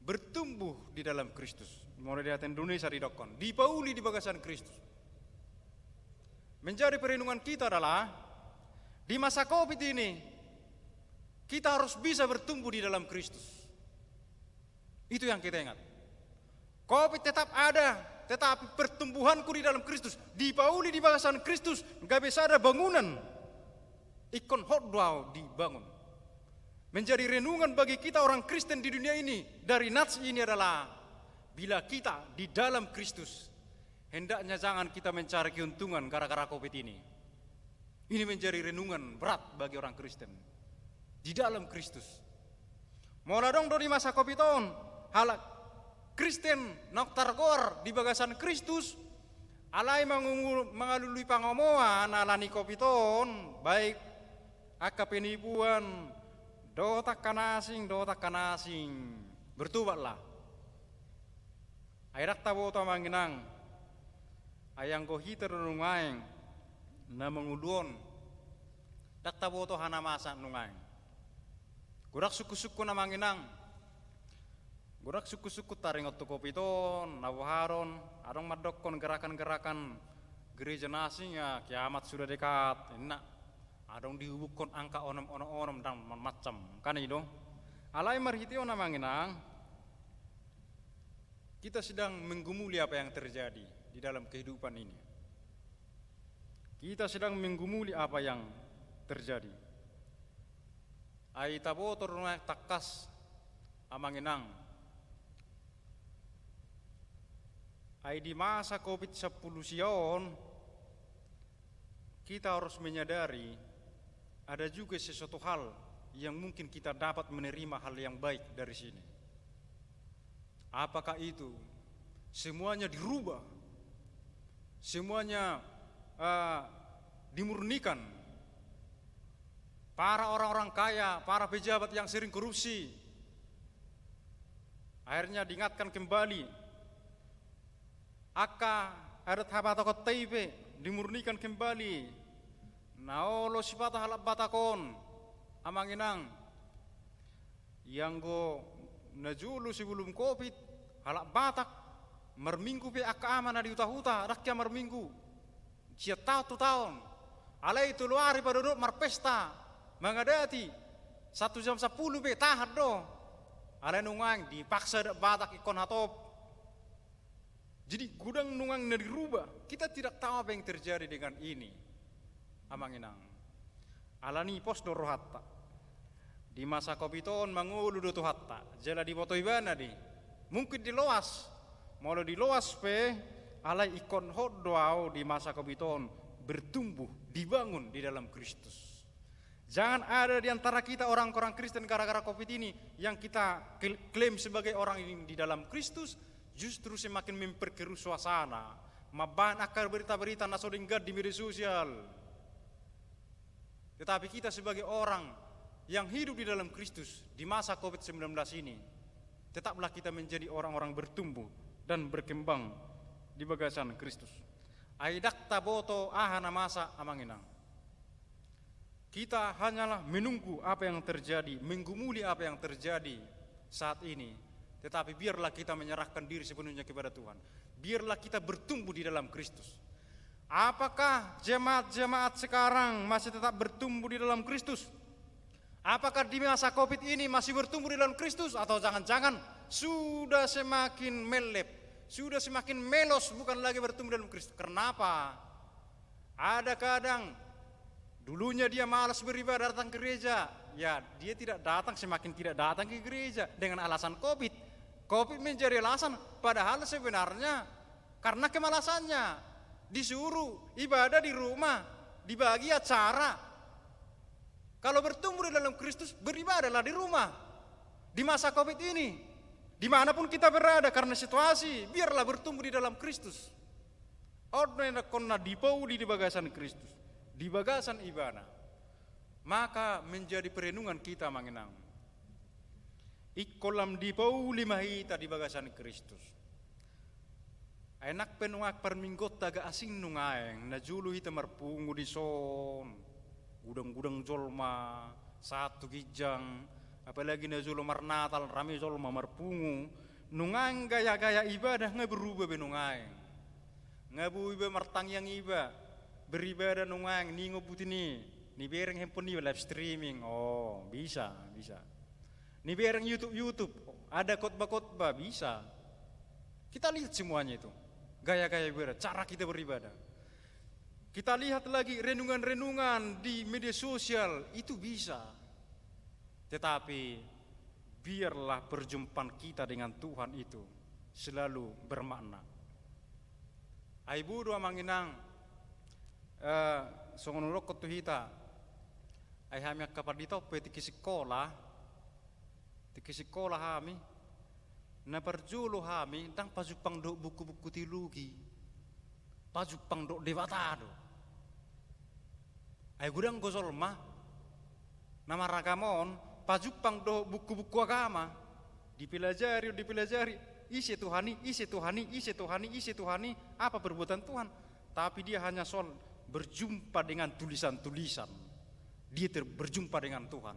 bertumbuh di dalam Kristus. Molo di hata Indonesia didokkon, dipauli di bagasan Kristus. Menjadi perenungan kita adalah, di masa covid ini, kita harus bisa bertumbuh di dalam Kristus. Itu yang kita ingat. Covid tetap ada, tetapi pertumbuhanku di dalam Kristus, dipauli di bagasan Kristus, gabe sada bangunan. Ingkon hot do au dibangun. Menjadi renungan bagi kita orang Kristen di dunia ini, dari nats ini adalah, bila kita di dalam Kristus, hendaknya jangan kita mencari keuntungan gara-gara covid ini. Ini menjadi renungan berat bagi orang Kristen. Di dalam Kristus. Molo adong do di masa covid on halak Kristen naung targoar di bagasan Kristus, alai mangumu-, mangalului pangomoan ala ni covid on, baik angka penipuan, dohot angka na asing, dohot angka na asing. Bertobatlah. Ai ndang taboto, amang inang. Ai anggo hita do nuaeng na mangolu on, ndang taboto hana masa nuaeng. Godang sungkun-sungkun, amang inang. Godang sungkun-sungkun taringot tu covid on, na boha do on, adong mandokkon gerakan-gerakan gereja na asing, ya, kiamat sudah dekat, ninna. Adong dihubukkon angka onom-onom, onom ndang macam-macam. Kan i do. Alai marhite on, amang inang, kita sedang menggumuli apa yang terjadi di dalam kehidupan ini. Kita sedang menggumuli apa yang terjadi. Ai taboto do nuaeng tangkas, amang inang. Ai di masa covid sampulu sia on, kita harus menyadari ada juga sesuatu hal yang mungkin kita dapat menerima hal yang baik dari sini. Apakah itu? Semuanya dirubah. Semuanya, eh, dimurnikan. Para orang-orang kaya, para pejabat yang sering korupsi, akhirnya diingatkan kembali. Angka adat habatahonta i pe dimurnikan kembali. Na olo sipata halak Batak on, amang inang. Ianggo na jolo sebelum covid, halak Batak marminggu pe angka ama na di huta-huta, ndang hea marminggu. Sian taon tu taon. Alai tolu ari pe didok marpesta, mangadati. Satu jam sampulu pe tahan do. Alai nuaeng dipaksa adat Batak ingkon hatop. Jadi godang nuaeng na dirubah. Kita tidak tahu apa yang terjadi dengan ini, amang inang. Alani pos do rohanta. Di masa covid on mangolu do Tuhanta, jala diboto ibana do i. Mungkin diloas, molo diloas pe, alai ingkon hot do au di masa covid on bertumbuh, dibangun di dalam Kristus. Jangan ada di antara kita orang-orang Kristen gara-gara covid ini yang kita kl-, klaim sebagai orang yang di dalam Kristus, justru semakin memperkeruh suasana, mambahen angka berita-berita na so denggan di media sosial. Tetapi kita sebagai orang yang hidup di dalam Kristus di masa covid sembilan belas ini, tetaplah kita menjadi orang-orang bertumbuh dan berkembang di bagasan Kristus. Ai ndang taboto aha na masa, amang inang. Kita hanyalah menunggu apa yang terjadi, menggumuli apa yang terjadi saat ini. Tetapi biarlah kita menyerahkan diri sepenuhnya kepada Tuhan. Biarlah kita bertumbuh di dalam Kristus. Apakah jemaat-jemaat sekarang masih tetap bertumbuh di dalam Kristus? Apakah di masa covid ini masih bertumbuh di dalam Kristus? Atau jangan-jangan sudah semakin melep, sudah semakin melos, bukan lagi bertumbuh dalam Kristus? Kenapa? Ada kadang dulunya dia malas beribadah, datang gereja. Ya, dia tidak datang, semakin tidak datang ke gereja dengan alasan covid. Covid menjadi alasan, padahal sebenarnya karena kemalasannya. Disuruh ibadah di rumah, dibagi acara. Kalau bertumbuh di dalam Kristus, beribadahlah di rumah. Di masa covid ini, dimanapun kita berada karena situasi, biarlah bertumbuh di dalam Kristus. On do na ingkon na dipouli di bagasan Kristus, di bagasan ibana. Maka menjadi perenungan kita, amang inang. Ingkon lam dipouli ma hita di bagasan Kristus. Ai nang pe nuaeng parmingguonta agak asing nuaeng, najolo hita marpungu dison. Gudang-gudang jolma, sahat tu ginjang, apalagi najolo marnatal, rame jolma marpungu. Nuaeng gaya-gaya ibadah nga berubah be nuaeng. Nga boi be martangiang iba, beribadah nuaeng, ningot buti ni, nibereng handphone niba live streaming. Oh, bisa, bisa. Nibereng YouTube, YouTube, ada khotbah-khotbah, bisa. Kita lihat semuanya itu. Gaya-gaya ibadah, cara kita beribadah. Kita lihat lagi renungan-renungan di media sosial, itu bisa. Tetapi biarlah perjumpaan kita dengan Tuhan itu selalu bermakna. Ai boi do, amang inang, eh, songon hudokkon tu hita, ai hami angka pandita on pe tingki sikola, tingki sikola hami, na parjolo hami ndang pajumpang dohot buku-buku teologi, pajumpang dohot Debata do. Ai godang do jolma na maragama on pajumpang dohot buku-buku agama, dipelajari, dipelajari, ise Tuhan i, ise Tuhan i, ise Tuhan i, ise Tuhan i, apa perbuatan Tuhan. Tapi dia hanya soal berjumpa dengan tulisan-tulisan. Dia ter-, berjumpa dengan Tuhan.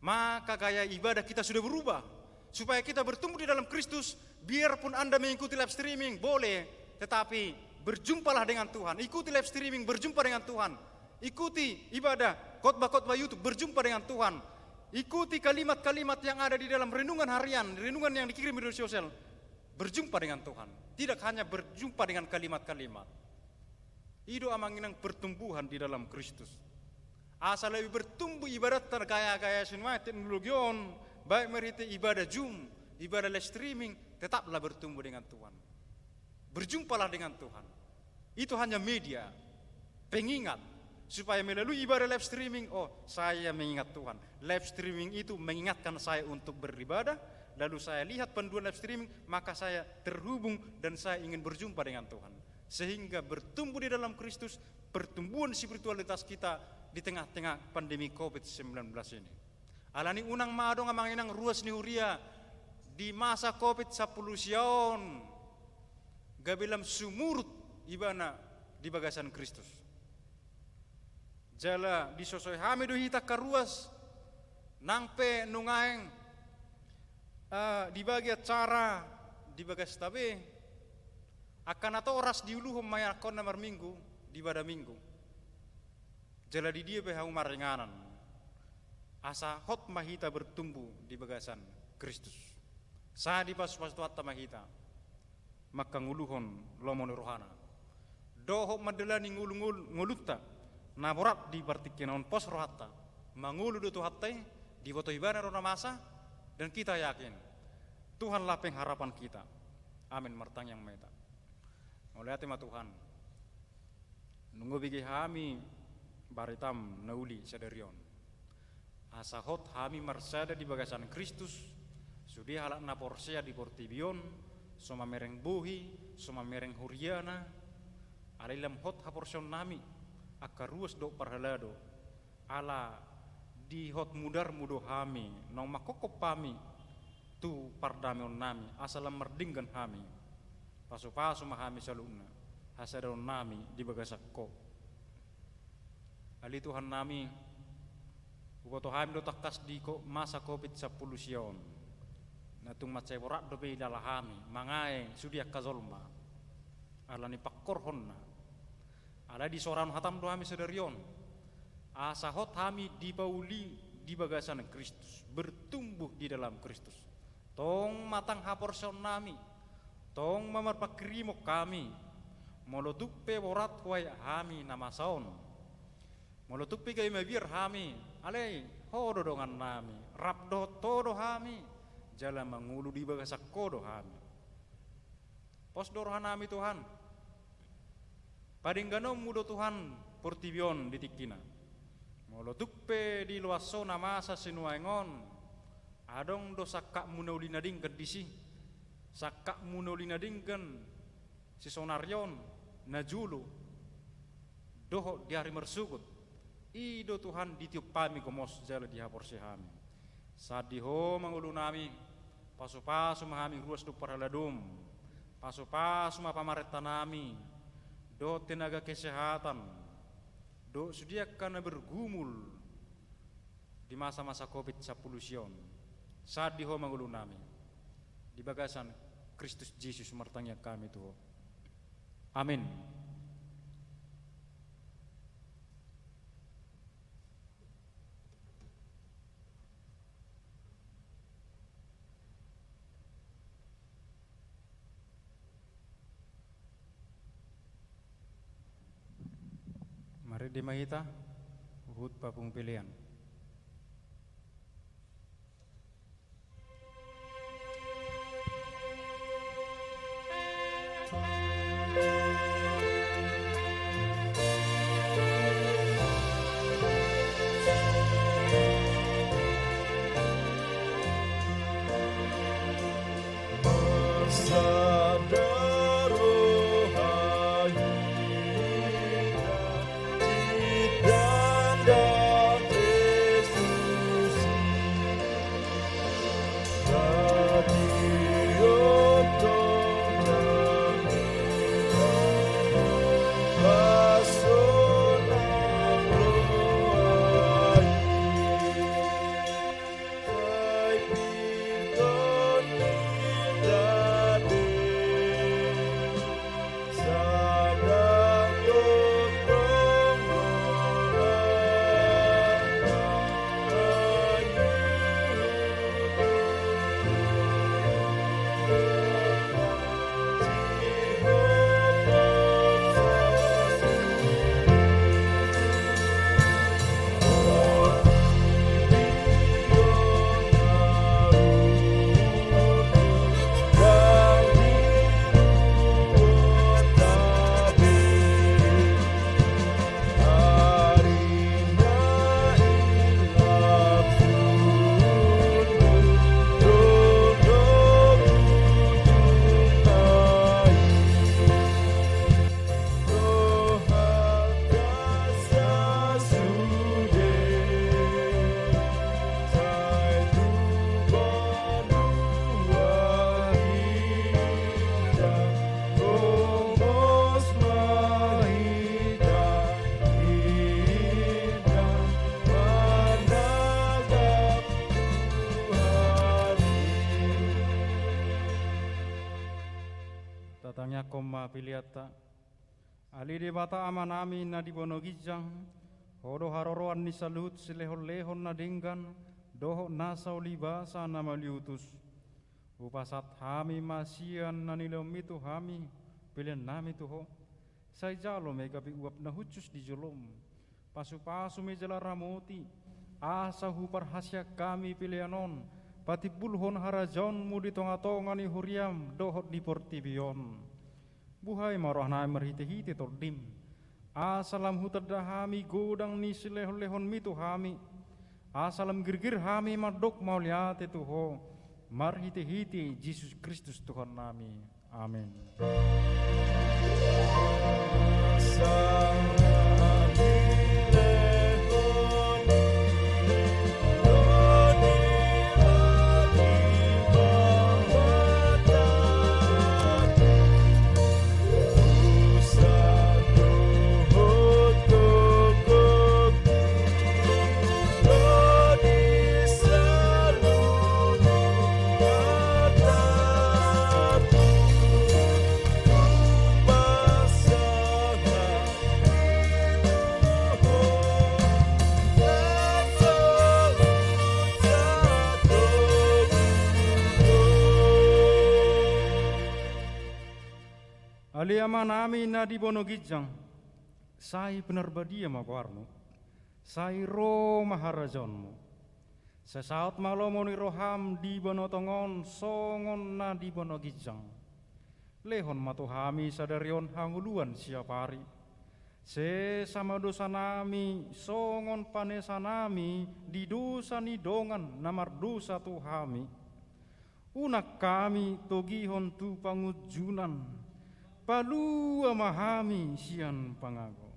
Maka gaya ibadah kita sudah berubah. Supaya kita bertumbuh di dalam Kristus, biarpun Anda mengikuti live streaming, boleh, tetapi berjumpalah dengan Tuhan. Ikuti live streaming, berjumpa dengan Tuhan. Ikuti ibadah, khotbah-khotbah YouTube, berjumpa dengan Tuhan. Ikuti kalimat-kalimat yang ada di dalam renungan harian, renungan yang dikirim di media sosial. Berjumpa dengan Tuhan. Tidak hanya berjumpa dengan kalimat-kalimat. I do, amang inang, pertumbuhan di dalam Kristus. Asa lebih bertumbuh ibadatta, gaya-gaya sinuaeng teknologi on, baik marhite ibadah Zoom, ibadah live streaming, tetaplah bertumbuh dengan Tuhan. Berjumpalah dengan Tuhan. Itu hanya media, pengingat, supaya melalui ibadah live streaming, oh, saya mengingat Tuhan. Live streaming itu mengingatkan saya untuk beribadah, lalu saya lihat panduan live streaming, maka saya terhubung dan saya ingin berjumpa dengan Tuhan. Sehingga bertumbuh di dalam Kristus, pertumbuhan spiritualitas kita di tengah-tengah pandemi covid sembilan belas ini. Alani unang ma adong, amang inang, ruas ni huria di masa covid sampulu sia on gabe lam sumurut ibana di bagasan Kristus. Jala disosoi hami do hita angka ruas, nang pe nuaeng, eh, dibagi acara di bagasta be, angka natoras diuluhon ma i, angka on na marminggu, di pada Minggu. Jala di dia pe hamu maringanan, asa hot ma hita bertumbuh di bagasan Kristus. Sai dipasupasu Tuhanta ma hita mangkangoluhon lomo ni rohana dohot mandalani ngolu-ngolu, ngolunta na borat di partingkian on. Pos rohanta, mangolu do Tuhanta i, diboto Ibana do na masa. Dan kita yakin, Tuhanlah pengharapan kita. Amin. Martangiang ma hita. Mauliate ma Tuhan, nunga bege hami baretam na uli sadari on, asa hot hami marsada di bagasan Kristus, sude halak na porsea di portibi on, so mamereng bohi, so mamereng huriana, alai lam hot haporseaonnami, angka ruas dohot parhalado, ala di hot mudarmu do hami, naung manghophop hami tu pardameonnami, asa lam mardenggan hami. Pasupasu ma hami saluhutna, hasadaonnami di bagasan Ho. Ale Tuhannami, huboto hami do tangkas di ko-, masa covid sampulu sia on, na tung mansai borat dope dilala hami, mangae sude angka jolma, ala ni pangkorhonna. Alai disorahon hatam do hami sadari on, asa hot hami dipauli di bagasan Kristus, bertumbuh di dalam Kristus. Tong matang haporseaonnami, tong ma marpanghirimon hami, molo tung pe borat huayak hami na masa on. Molo tung pe gabe mabiar hami, alai Ho do dongannami, rap dohot Ho do hami, jala mangolu di bagasan Ho do hami. Pos do rohanami Tuhan. Padengganonmu do Tuhan portibi on di tingkina. Molo tung pe diloas Ho na masa sinuaeng on, adong do sangkapmu na uli na denggan disi, sangkapmu na uli na denggan sisonari on, na jolo, dohot di ari marsogot. I do Tuhan ditiop hami gomos jala dihaporseai hami. Sandi Ho ma ngolunami, pasupasu ma hami ruas dohot parhaladom, pasupasu ma pamarentanami, dohot tenaga kesehatan, dohot sude angka na bergumul di masa-masa covid sampulu sia on. Sandi Ho ma ngolunami. Di bagasan Kristus Jesus martangiang hami tu Ho. Amin. Marende ma hita, huhut papungu pelean. Tatangiangkon ma peleanta. Ale Debata Amanami na di banua ginjang, Ho do haroroan ni saluhut silehon-lehon na denggan dohot nasa ulibasa na mauliutus. Hupasahat hami ma sian na nilehonmi tu hami peleannami tu Ho. Sai jalo ma i gabe uap na hushus di jolom. Pasupasu ma i jala ramoti, asa huparhaseang hami pelean on patimbulhon harajaonmu di tongatonga ni huriam dohot di portibi on. Buhai ma rohanami marhitehite Tondim, asa lam hutanda hami godang ni silehonlehonmi tu hami, asa lam girgir hami mandok mauliate tu Ho, marhitehite Jesus Kristus Tuhannami. Amen. Ale Amanami na di banua ginjang, sai pinarbadia ma goarmu, sai ro ma harajaonmu. Sai saut ma lomo ni roham di banua tonga on songon na di banua ginjang. Lehon ma tu hami sadari on hangoluan siapari. Sesa ma dosanami songon panesanami di dosa ni dongan na mardosa tu hami. Unang hami togihon tu pangunjunan, palua ma hami sian pangago.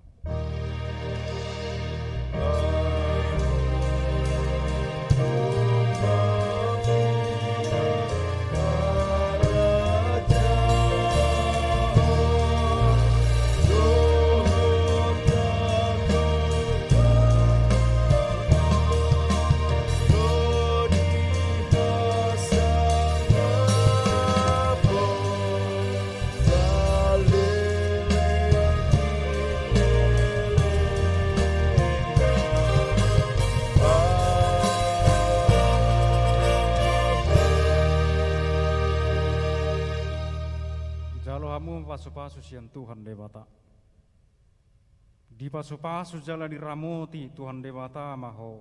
Jalo hamu pasupasu sian Tuhan Debata. Dipasupasu jala diramoti Tuhan Debata ma ho.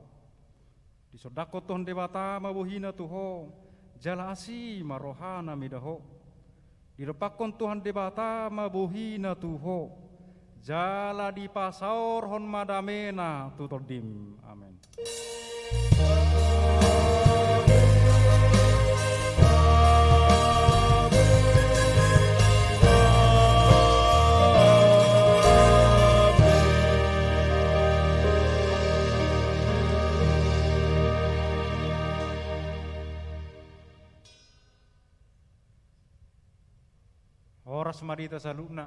Disondangkon Tuhan Debata ma bohina tu ho, jala asi ma rohana mida ho. Didompakkon Tuhan Debata ma bohina tu ho, jala dipasaorhon ma damena tu tondim. Amen. Horas ma di hita saluhutna.